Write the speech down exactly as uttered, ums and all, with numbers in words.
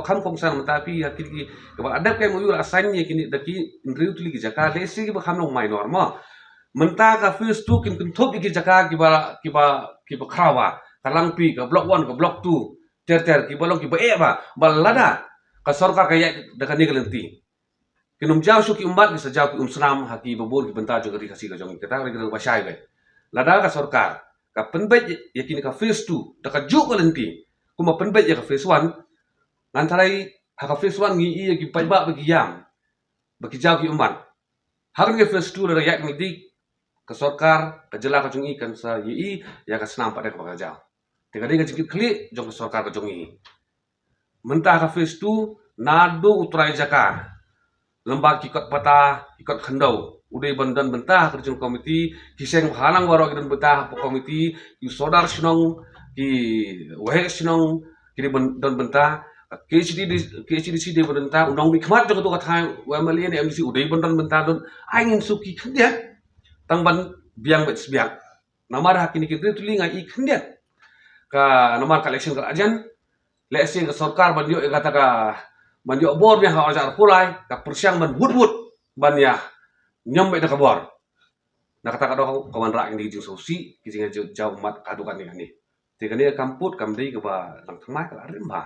kham kongsan mynta phi ha kine ki, kaba la dep ka M O U la sign ïa kine da ki hynriew tylli ki jaka, lehse kiba kham long minor mo. Mynta ka phase two kin kynthup ïa ki jaka kiba, kiba, kiba khraw bha. Ka Langpih, ka Block one, ka Block two, ter ter, kiba long kiba eh bha. Ba lada ka sorkar ka ïaid da kane ka lynti, kin ym jaw shuh ki ummat, ki sa jaw ki umsnam ha kiba bun ki bynta jong ka ri Khasi ka jong ngi. Kata ka dei kaba shai bha. Lada ka sorkar ka pynbeit ïa kine ka phase two da kajuh ka lynti kumba pynbeit ïa ka phase one, ngan tharai ha ka phase one ngi ïohi ïa ki paidbah ba ki ïam, ba ki jaw ki ummat. Ha kane ka phase two lada ïaid kane ka lynti, ka sorkar ka jylla ka jong ngi kan sa ïohi ïa ka snam pat de kaba ka jaw. Te ka dei ka jingkitkhlieh jong ka sorkar ka jong ngi. Mynta ha ka phase two, naduh u trai jaka, lem bad ki kot pata, ki kot khyndew, u dei ban don bynta ha ka regional committee, ki seng bhalang baroh ki don bynta ha ka committee, ki sordar shnong, ki waheh shnong, ki dei ban don bynta. Ka K H A D C, K H A D C dei ban don bynta, u nongmihkhmat jong katto ka thaiñ, u M L A ne M D C, u dei ban don bynta. Don, ai ngin shu ki khyndiat tang ban biang beit sbiang. Namar ha kine ki hynriew tylli nga ïohi khyndiat. Ka, namar ka election ka la jan, lehse ka sorkar ban ïoh ïa kata ka, ban ïoh bor biang ha u hajar arphew lai, ka pyrshang ban wut wut ban ïa ñiom beit da ka bor. Na kata ka daw ka wanrah kine ki jingsngewsih, ki jingjaw ummat haduh katne katne. Te kane ka kam put kam dei kaba dang thymmai, ka la rim bha.